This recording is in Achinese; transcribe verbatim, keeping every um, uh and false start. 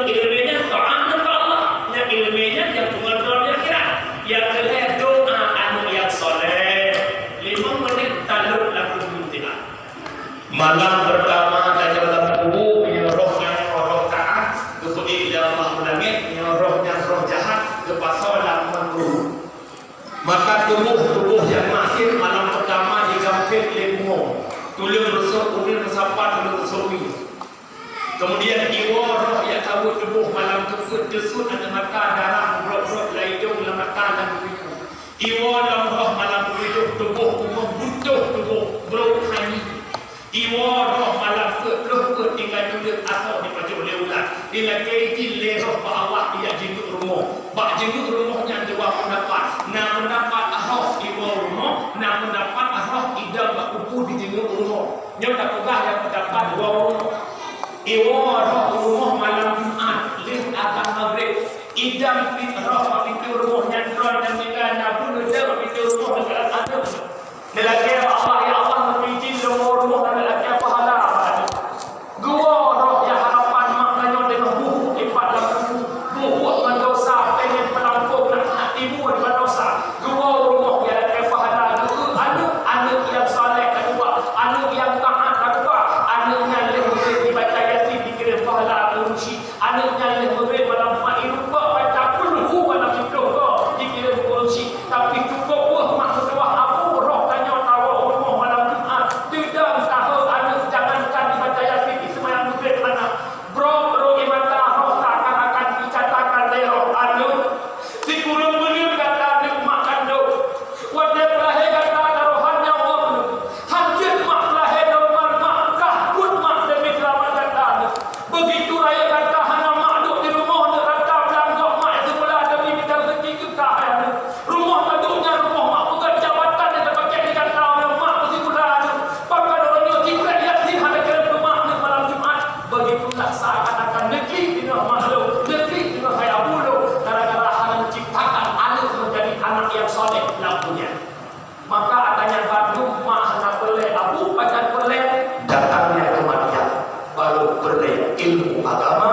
Ileumèe nyan taát keu Allah, nyang ileumèe nyan nyang peungeudroe di akhirat. Nyang keulhèe doa aneuk nyang saleh. Limong menit taleuek lam keubeuen tiba. Malam pertama tanyoe lam kubu, meunyoe roh nyan roh taát, geupeuék lé Allah u langèt, meunyoe roh nyan roh jahat, geupasoe lam kubu. Maka tuboh-tuboh nyang maksiet malam pertama jigampét lé bumoe. Tuleueng reusôk uneun meusapat tuleueng reusôk wie. Kemudian iwoe roh nyang taweuet tuboh malam keupeuet teusut ateueh mata darah brok-brok lam idông lam mata lam geulinyueng. Iwoe lom roh malam keupeuet tuboh bumoe butoh tuboh brok hanyut. Iwoe roh malam peuet ploh peuet tinggai tuleueng asoe jipajoh lé ulat. Dilakèe idin lé roh bak awak ijak jingeuek rumoh. Bak jingeuek rumoh nyan dua peundapat. Na peundapat roh iwoe rumoh, na peundapat roh idam bak kubu dijingeuek rumoh. Nyoe tapeugah nyang peundapat iwoe rumoh. Iwoe roh rumoh malam Jumat lheueh azan Maghrib. Idam pih roh bak pintoe rumoh nyan droe nyang tinggai na buleuen bak pintoe rumoh nyan. Neulakèe bak Allah, "Ya Allah, neupeuidin lôn rumoh ngon neulakèe pahala." Geuwoe roh nyang harapan mak tanyoe teungoh buhuk dipat lam kubu, buhuk ngon dosa, péng nyang peulampôh na, na timu nibak dosa. Geuwoe rumoh nyang lakèe pahala, geueu aneuk, aneuk nyang saleh ka geuba, aneuk nyang taát ka geuba, aneuk nyan lheueh meugreb jibaca Yasin jikirém pahala keu ureueng chik. Aneuk nyan lheueh meugreb malam Jumat irumpok baca Qul Hu malam siploh goe jikirém keu ureueng chik. Tapi cukôp weueh mak meutuwah abu roh tanyoe tawoe u rumoh malam Jumat. Teudong tahe aneuk jangankan jibaca Yasin jiseumayang meugreb hana. Brok-brok ie mata roh seakan-akan jicatakan lé roh aneuk. Sikureueng buleuen gata aneuk mak kandông. Watèe peulahé gata taroh han nyawa aneuk. Han jeuet mak peulahé normal mak kah buet mak demi keulamat gata aneuk. Beugitu rayeuk gata hana mak duek di rumoh, neuk rata blang gob mak sikula demi mita rezeki keu kah hai aneuk. Rumoh taduek nyan rumoh mak peugöt jabatan nyang tapakèk di gata, mak sikula aneuk. Pakon uroe nyoe jipreh Yasin hana kirém keu mak aneuk malam Jumat. Begitulah seakan-akan negeri teungoh mak lôn, negeri teungoh hai abu lôn, gara-gara hana menciptakan aneuk menjadi anak yang soleh lam dunia. Maka ata nyan bandum mak hana peureulèe, abu pajan peureulèe, datangnya kematian, baru peureulèe ilmu agama,